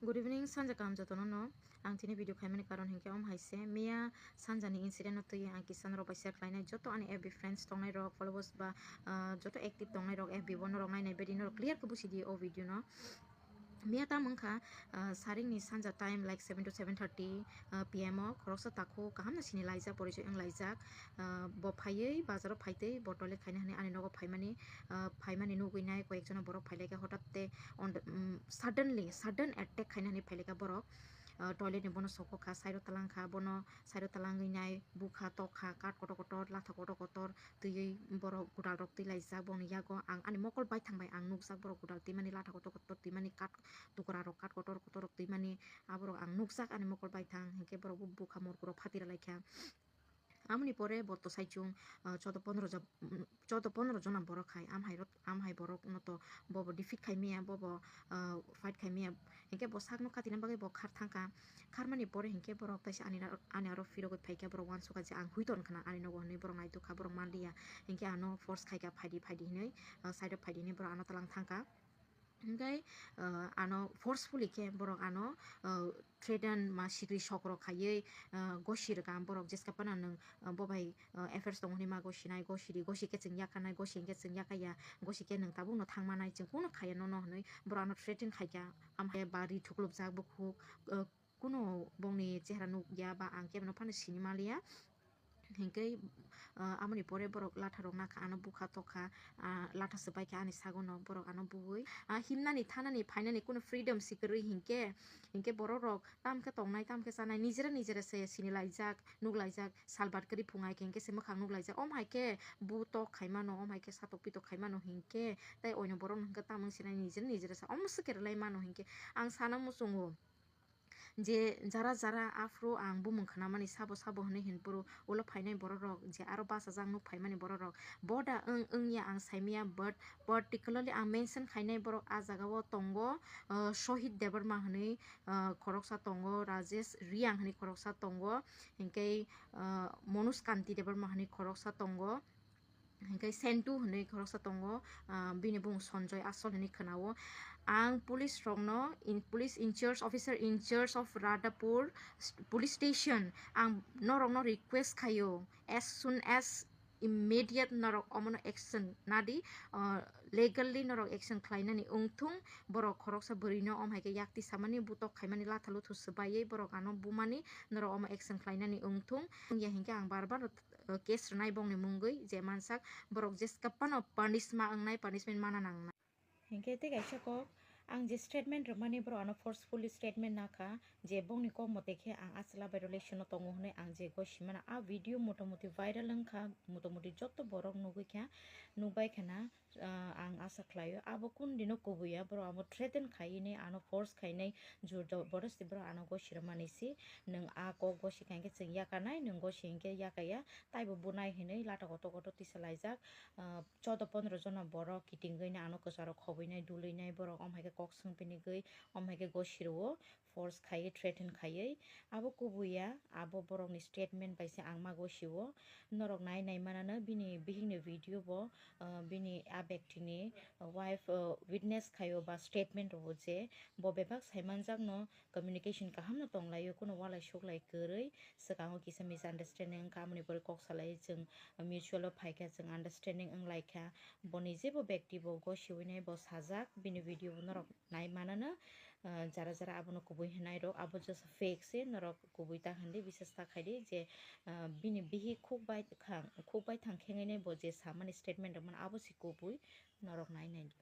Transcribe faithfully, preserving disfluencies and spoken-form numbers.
Good evening, sanja kaham jotono no. Ang tini video khaimani karon hinkhe om hai se, miya sanjani incident no twi ang kisa norok bai share khlainai. Joto ani F B friends tongnai rok, followers ba, ah, joto active tongnai rok F B bo norok nainai bedi norok clear khe busi di o video no. Miya tam wngkha, ah, saringni sanja time like seven to seven thirty, ah, P M o khoroksa takhuk kaham no sini laijak, porichoi wng laijak. Ah, bo phaiwi bazaro phaitwi bo toilet khaina hwnwi ani nogo phaimani, ah, phaimani nugwi nai koyekjona borok phailaikha hotate on the, um, suddenly, sudden attack khaina hwnwi phailaikha borok. Ah, toilet ni bono sokokha, side o talangkha, bono side o talangwi nai bukha tokha, kat kotor kotor, latha kotor kotor twiwi borok gudal rok twi laijak boni yago. Ang ani mokol baithang bai ang nukjak borok gudal twimani, latha kotor kotor twimani, kat tukra rok, kat kotor kotor rok twimani, aborok ang nukjak ani mokol baithang, hinkhe borok bo bukha morkurok phatira laikha. Amoni pore bo to saichung, ah, chodo pondro ja-, mm, chodo pondro jona borok hai, am hai rok, am hai borok no to bo bo defeat khai maya, bo bo, ah, fight khai maya. Hinkhe bo sakno katina bagwi bo khar thangkha. Kharmani pore hinkhe borok taisa ani na-, ani aro phirogwi phaikha, borok uansukha je ang hui ton khna ani nogo hwnwi borok naitokha, borok manliya. Hinkhe ano force khaikha, phaidi, phaidi hinwi, ah, side o phaidi hinwi borok ano tlang thangkha. Hinkhe, ah, ano forcefully khe borok ano, ah, threaten ma sikri sok rok khaiwi, ah, gosi rwkha borok jeska phano nwng, ah, bo bai, ah, affairs tongo hinwi ma gosinai, gosi di, gosi khe chwng yakarnai, gosi hinkhe chwng yakaya, gosi khe nwng tabukno thangmanai, chwng kuno khaiya nono hinwi borok ano threaten khaikha, amhai ba ri thuklupjak bukhuk, ah, kuno bongni chehra nukya ba ang kebono phano sini manliya. Hinkhe, ah, amoni pore borok latha rok nakha, ano bukha tokha, ah, latha swbaikha ani sagono, borok ano bui. Ah, himnani, thanani, phainani kuno freedom si kwrwi hinkhe, hinkhe borok rok tamkhe tongnai, tamkhe chanai, nijera nijera se sini laijak, nuk laijak, salbat kwrwi phungai khe hinkhe se mwkhang nuk laijak. Om hai khe bu tok khai mano, om hai khe satok pitok khai mano hinkhe, tei oino borok no hinkhe tamung sinai nijera nijera se om swkhe rwlai mano hinkhe ang sana muchungo. Je jara jara aphuru ang bumung khnamani sabo sabo hwnwi hinphuru ulo phainai borok rok je aro bachajak nuk phaimani borok rok boda wng wngya ang saimaya, but particularly ang mention khainai borok ah jagao tongo, ah, Sohit Debbarma hwnwi, ah, khoroksa tongo, Rajesh Reang hwnwi khoroksa tongo, hinkhe, ah, Manoj Kanti Debbarma hwnwi khoroksa tongo. Hinkhe Sentu hwnwi khoroksa tongo, ah, bini bumung Sanjoy Asol hwnwi khwnao. Ang police rokno, in, police in charge, officer in charge of Radhapur st-, police station, ang norokno request khaio, as soon as immediate norok omono action nadi, ah, legally norok action khlainani wngthung, borok khoroksa bwrwino om hai khe yakti samani, butok khaimani, latha luthu swbaiwi borok ano bumani, norok omo action khlainani wngthung, wngya hinkhe ang bar bar uh, case rwnai bongni mungwi je mansak borok jeska phano punishment wngnai, punishment mana nangnai. Hinkhe tei kaisa kok, ang je statement rwmani borok ano forcefully statement nakha je bongni kok mote khe ang a chwla bai relation o tongo hwnwi ang je gosimano a video motamuti viral wngkha, motamuti joto borok nugwi kha, nukbai khana, ah, ang asa khlaio abo kun dino kubuya borok abo threaten khaini ano force khainai jor jabardasti borok ano gosi rwmani se nwng a kok gosi kha hinkhe chwng yakarnai, nwng gosi hinkhe yakaya, taibo bunai hinwi lata kotor kotor tisa laijak, ah, chodo pondro jona borok kitingwi no ano kwcharo khobwinai dulwinai borok om hai khe kok swng pinigwi om hai khe gosi rwo. Force khaiwi, threaten khaiwi abo kubuya, abo borokni statement bai se ang ma gosio. Norok nai nai manano bini bihikni video bo, ah, bini a bektini wife, ah, witness khaio ba statement rwo je bo bebak saimanjakno communication kahamno tonglaio, kuno walai suklai kwrwi, swkango kisa misunderstanding wngkha, amoni pore kok salai chwng mutual o phaikha, chwng understanding wnglaikha, boni jebo bekti bo gosiwinai bo sajak, bini video bo norok nai manano, ah, jara jara abono kubui hwnai rok, abo just fake se, norok kubui ta hwndi, bisas ta khaidi je, ah, bini bihik khuk bai thang, khuk bai thang khengwi nai bo je samani statement rwmani abo se kubui, norok nai nai di.